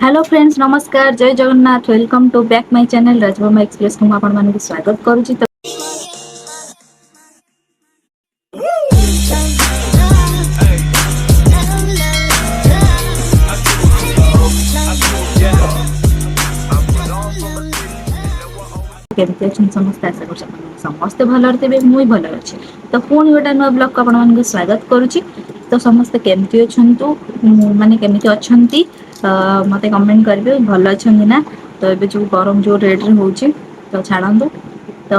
Hello friends, ନମସ୍କାର, ଜୟ Jagannath. Welcome to back my channel Rajbama ଏକ୍ସପ୍ରେସକୁ ମୁଁ ଆପଣମାନଙ୍କୁ ସ୍ୱାଗତ କରୁଛି। ତ କେମିତି ଅଛନ୍ତି ସମସ୍ତେ? ଆଶା କରୁଛି ଆପଣମାନେ ସମସ୍ତେ ଭଲରେ ଥିବେ। ମୁଁ ବି ଭଲରେ ଅଛି। ତ ପୁଣି ଗୋଟେ ନୂଆ ବ୍ଲଗକୁ ଆପଣମାନଙ୍କୁ ସ୍ୱାଗତ କରୁଛି। ତ ସମସ୍ତେ କେମିତି ଅଛନ୍ତି, ମାନେ କେମିତି ଅଛନ୍ତି, ମତେ କମେଣ୍ଟ କରିବେ, ଭଲ ଅଛନ୍ତି ନା? ତ ଏବେ ଯୋଉ ଗରମ ଯୋଉ ରେଟରେ ହଉଛି, ତ ଛାଡ଼ନ୍ତୁ। ତ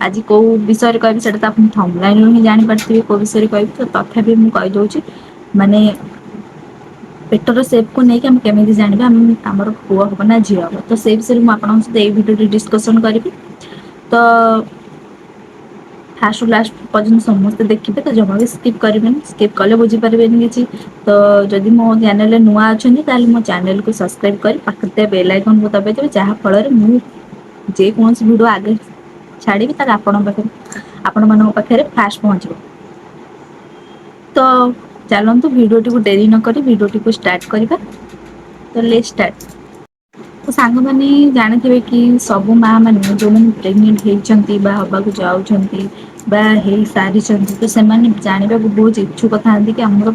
ଆଜି କୋଉ ବିଷୟରେ କହିବି, ସେଇଟା ତ ଆପଣ ଥମ୍ବନେଲରୁ ହିଁ ଜାଣିପାରିଥିବେ କୋଉ ବିଷୟରେ କହିବି। ତ ତଥାପି ମୁଁ କହିଦଉଛି, ମାନେ ପେଟର ସେପକୁ ନେଇକି ଆମେ କେମିତି ଜାଣିବା ଆମର ପୁଅ ହବ ନା ଝିଅ ହବ। ତ ସେଇ ବିଷୟରେ ମୁଁ ଆପଣଙ୍କ ସହିତ ଏଇ ଭିଡ଼ିଓରେ ଡିସ୍କସନ୍ କରିବି। ତ ଫାଷ୍ଟରୁ ଲାଷ୍ଟ ପର୍ଯ୍ୟନ୍ତ ସମସ୍ତେ ଦେଖିବେ, ତ ଜମା ବି ସ୍କିପ୍ କରିବେନି। ସ୍କିପ୍ କଲେ ବୁଝିପାରିବେନି କିଛି। ତ ଯଦି ମୋ ଚ୍ୟାନେଲରେ ନୂଆ ଅଛନ୍ତି, ତାହେଲେ ମୋ ଚ୍ୟାନେଲକୁ ସବସ୍କ୍ରାଇବ କରି ପାଖରେ ଥିବା ବେଲ୍ ଆଇକନକୁ ଦବାଇ ଦେବେ, ଯାହା ଫଳରେ ମୁଁ ଯେକୌଣସି ଭିଡ଼ିଓ ଆଗେ ଛାଡ଼ିବି, ତାହେଲେ ଆପଣଙ୍କ ପାଖରେ, ଆପଣମାନଙ୍କ ପାଖରେ ଫାଷ୍ଟ ପହଞ୍ଚିବ। ତ ଚାଲନ୍ତୁ, ଭିଡ଼ିଓଟିକୁ ଡେରି ନକରି ଭିଡ଼ିଓଟିକୁ ଷ୍ଟାର୍ଟ କରିବା। ତ let's start. ତ ସାଙ୍ଗମାନେ, ଜାଣିଥିବେ କି ସବୁ ମା ମାନେ, ଯେଉଁମାନେ ପ୍ରେଗନେଣ୍ଟ ହେଇଛନ୍ତି ବା ହବାକୁ ଯାଉଛନ୍ତି ବା ହେଇସାରିଛନ୍ତି, ତ ସେମାନେ ଜାଣିବାକୁ ବହୁତ ଇଚ୍ଛୁକ ଥାନ୍ତି କି ଆମର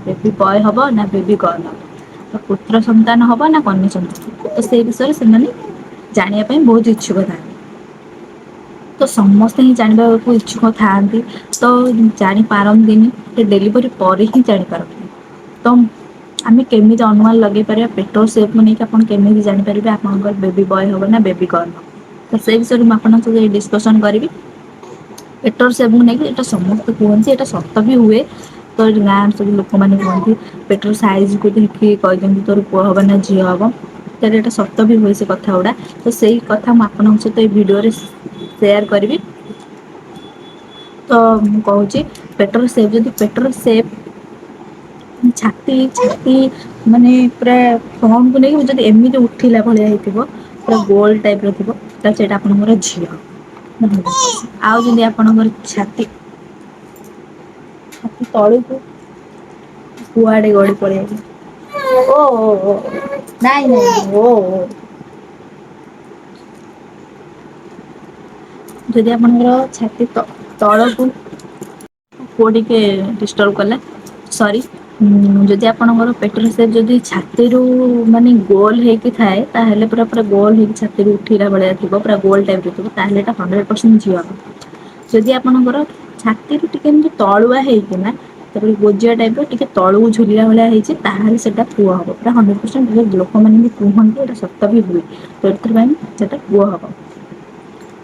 ବେବି ବୟ ହବ ନା ବେବି ଗର୍ଲ ହବ, ତ ପୁତ୍ର ସନ୍ତାନ ହବ ନା କନ୍ୟା ସନ୍ତାନ। ତ ସେଇ ବିଷୟରେ ସେମାନେ ଜାଣିବା ପାଇଁ ବହୁତ ଇଚ୍ଛୁକ ଥାନ୍ତି। ତ ସମସ୍ତେ ହିଁ ଜାଣିବାକୁ ଇଚ୍ଛୁକ ଥାଆନ୍ତି, ତ ଜାଣିପାରନ୍ତିନି, ସେ ଡେଲିଭରି ପରେ ହିଁ ଜାଣିପାରନ୍ତି। ତ ଆମେ କେମିତି ଅନୁମାନ ଲଗେଇ ପାରିବା, ପେଟ ସେପ୍ ନେଇକି ଆପଣ କେମିତି ଜାଣିପାରିବେ ଆପଣଙ୍କର ବେବି ବୟ ହବ ନା ବେବି ଗର୍ଲ ହବ? ତ ସେଇ ବିଷୟରେ ମୁଁ ଆପଣଙ୍କ ସହିତ ଡିସ୍କସନ୍ କରିବି। ପେଟର ସେପକୁ ନେଇକି ଏଇଟା ସମସ୍ତେ କୁହନ୍ତି, ଏଇଟା ସତ ବି ହୁଏ। ତ ଏଠି ଗାଁରେ ସବୁ ଲୋକମାନେ କୁହନ୍ତି, ପେଟର ସାଇଜକୁ ଦେଖିକି କହିଦିଅନ୍ତି ତୋର ପୁଅ ହବ ନା ଝିଅ ହବ। ତାହେଲେ ଏଇଟା ସତ ବି ହୁଏ ସେ କଥା ଗୁଡା। ତ ସେଇ କଥା ମୁଁ ଆପଣଙ୍କ ସହିତ ଏଇ ଭିଡିଓରେ ସେୟାର କରିବି। ତ ମୁଁ କହୁଛି, ପେଟର ସେପ୍, ଯଦି ପେଟର ସେପ୍ ଛାତି ଛାତି ମାନେ ପୁରା ଫ୍ରଣ୍ଟକୁ ନେଇକି ଯଦି ଏମିତି ଉଠିଲା ଭଳିଆ ହେଇଥିବ, ପୁରା ଗୋଲ ଟାଇପ ର ଥିବ, ତାହେଲେ ସେଇଟା ଆପଣଙ୍କର ଝିଅ। ଆଉ ଯଦି ଆପଣଙ୍କର ଛାତି ଛାତି ତଳକୁ କୁଆଡେ ଗଡି ପଳେଇଆଇଲା! ଓ ଓ ଓ, ନାଇଁ ନାଇଁ, ଓ ଓ। ଯଦି ଆପଣଙ୍କର ଛାତି ତଳକୁ, ପୁଅ ଟିକେ ଡିଷ୍ଟର୍ବ କଲା, ସରି। ଯଦି ଆପଣଙ୍କର ପେଟର ସେପ୍ ଯଦି ଛାତିରୁ ମାନେ ଗୋଲ ହେଇକି ଥାଏ, ତାହେଲେ ପୁରା ପୁରା ଗୋଲ ହେଇକି ଛାତିରୁ ଉଠିଲା ଭଳିଆ ଥିବ, ପୁରା ଗୋଲ ଟାଇପ ର ଥିବ, ତାହେଲେ ଏଟା 100% ଝିଅ ହବ। ଯଦି ଆପଣଙ୍କର ଛାତିରୁ ଟିକେ ଏମିତି ତଳୁଆ ହେଇକିନା, ତାପରେ ଗୋଜିଆ ଟାଇପ ର ଟିକେ ତଳକୁ ଝୁଲିଲା ଭଳିଆ ହେଇଛି, ତାହେଲେ ସେଟା ପୁଅ ହବ ପୁରା 100%। ଲୋକମାନେ ବି କୁହନ୍ତି, ଏଇଟା ସତ ବି ହୁଏ। ତ ଏଥିପାଇଁ ସେଟା ପୁଅ ହବ।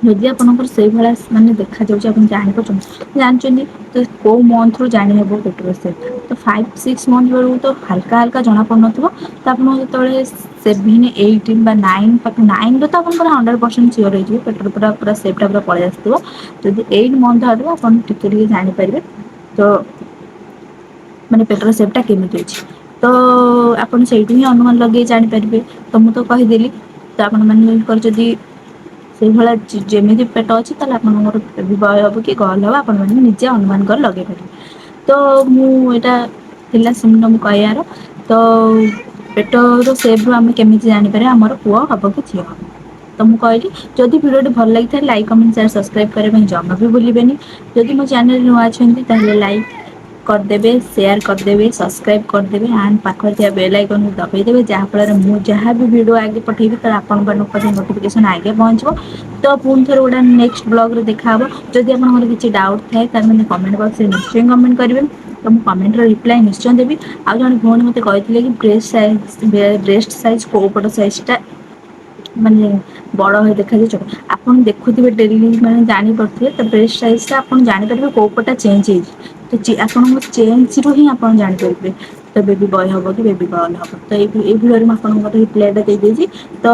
ଯଦି ଆପଣଙ୍କର ସେଇଭଳିଆ ମାନେ ଦେଖାଯାଉଛି, ଆପଣ ଜାଣିପାରୁଛନ୍ତି, ଜାଣିଛନ୍ତି, ତ କୋଉ ମନ୍ଥରୁ ଜାଣିହବ ପେଟର ସେପ୍? ତ 5-6 ମନ୍ଥ ବେଳକୁ ତ ହାଲକା ହାଲକା ଜଣା ପଡୁନଥିବ। ତ ଆପଣଙ୍କୁ ଯେତେବେଳେ 7, 8 ବା 9, 9ରେ ତ ଆପଣଙ୍କର 100% ସିଓର ହେଇଯିବ, ପେଟର ପୁରା ପୁରା ସେପ୍ଟା ପୁରା ପଳେଇ ଆସିଥିବ। ଯଦି 8 ମନ୍ଥ ଆଡୁ ଆପଣ ଟିକେ ଟିକେ ଜାଣିପାରିବେ, ତ ମାନେ ପେଟର ସେପ୍ଟା କେମିତି ଅଛି, ତ ଆପଣ ସେଇଠୁ ହିଁ ଅନୁମାନ ଲଗେଇ ଜାଣିପାରିବେ। ତ ମୁଁ ତ କହିଦେଲି। ତ ଆପଣ ମାନଙ୍କର ଯଦି ସେଇଭଳିଆ ଯେମିତି ପେଟ ଅଛି, ତାହେଲେ ଆପଣଙ୍କର ବେବି ବୟ ହବ କି ଗର୍ଲ ହବ, ଆପଣ ମାନେ ନିଜେ ଅନୁମାନ କରି ଲଗେଇ ପାରିବେ। ତ ମୁଁ ଏଇଟା ଥିଲା ସେମିତି ମୁଁ କହିବାର। ତ ପେଟର ସେପ୍ ରୁ ଆମେ କେମିତି ଜାଣିପାରିବା ଆମର ପୁଅ ହବ କି ଝିଅ ହବ, ତ ମୁଁ କହିଲି। ଯଦି ଭିଡ଼ିଓଟି ଭଲ ଲାଗିଥାଏ, ଲାଇକ୍, କମେଣ୍ଟ, ସେୟାର, ସବସ୍କ୍ରାଇବ୍ କରିବା ପାଇଁ ଜମା ବି ଭୁଲିବେନି। ଯଦି ମୋ ଚ୍ୟାନେଲ ନୂଆ ଅଛନ୍ତି, ତାହେଲେ ଲାଇକ୍ କରିଦେବେ, ସେୟାର କରିଦେବେ, ସବସ୍କ୍ରାଇବ୍ କରିଦେବେ ଆଣ୍ଡ ପାଖରେ ଥିବା ବେଲ୍ ଆଇକନକୁ ଦବାଇ ଦେବେ, ଯାହାଫଳରେ ମୁଁ ଯାହା ବି ଭିଡ଼ିଓ ଆଗେ ପଠେଇବି, ତାହେଲେ ଆପଣଙ୍କ ମାନଙ୍କ ନୋଟିଫିକେସନ୍ ଆଗେ ପହଞ୍ଚିବ। ତ ପୁଣି ଥରେ ଗୋଟେ ନେକ୍ସଟ ବ୍ଲଗରେ ଦେଖାହବ। ଯଦି ଆପଣଙ୍କର କିଛି ଡାଉଟ୍ ଥାଏ, ତାହେଲେ ମୋତେ କମେଣ୍ଟ ବକ୍ସରେ ନିଶ୍ଚୟ କମେଣ୍ଟ କରିବେ। ତ ମୁଁ କମେଣ୍ଟର ରିପ୍ଲାଏ ନିଶ୍ଚୟ ଦେବି। ଆଉ ଜଣେ ଭଉଣୀ ମୋତେ କହିଥିଲେ କି ବ୍ରେଷ୍ଟ ସାଇଜ୍ କୋଉ ପଟ ସାଇଜଟା ମାନେ ବଡ ହେଇ ଦେଖାଯାଉଛି। ଆପଣ ଦେଖୁଥିବେ ଡେଲି, ମାନେ ଜାଣିପାରୁଥିବେ। ତ ବ୍ରେଷ୍ଟ ସାଇଜ ଟା ଆପଣ ଜାଣିପାରିବେ କୋଉ ପଟା ଚେଞ୍ଜ ହେଇଛି। ତ ଆପଣଙ୍କ ଚେଞ୍ଜ ରୁ ହିଁ ଆପଣ ଜାଣିପାରିବେ ତ ବେବି ବୟ ହବ କି ବେବି ଗର୍ଲ ହବ। ତ ଏଇ ଭିଡିଓରେ ମୁଁ ଆପଣଙ୍କର ରିପ୍ଲାଏ ଟା ଦେଇଦେଇଛି। ତ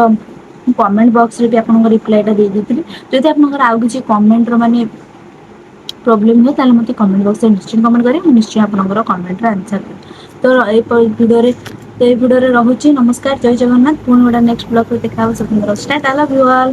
ମୁଁ କମେଣ୍ଟ ବକ୍ସରେ ବି ଆପଣଙ୍କ ରିପ୍ଲାଏ ଟା ଦେଇଦେଇଥିଲି। ଯଦି ଆପଣଙ୍କର ଆଉ କିଛି କମେଣ୍ଟର ମାନେ ପ୍ରୋବ୍ଲେମ୍ ହୁଏ, ତାହେଲେ ମୋତେ କମେଣ୍ଟ ବକ୍ସରେ ନିଶ୍ଚୟ କମେଣ୍ଟ କରିବେ। ମୁଁ ନିଶ୍ଚୟ ଆପଣଙ୍କର କମେଣ୍ଟର ଆନ୍ସର ଦେବି। ତ ଏଇ ଭିଡ଼ିଓରେ ରହୁଛି। ନମସ୍କାର, ଜୟ ଜଗନ୍ନାଥ। ପୁଣି ଗୋଟେ ନେକ୍ସଟ ବ୍ଲଗରେ ଦେଖା ହବ। ସେପର୍ଯ୍ୟନ୍ତ ଟାଟା, ଲଭ୍ you all.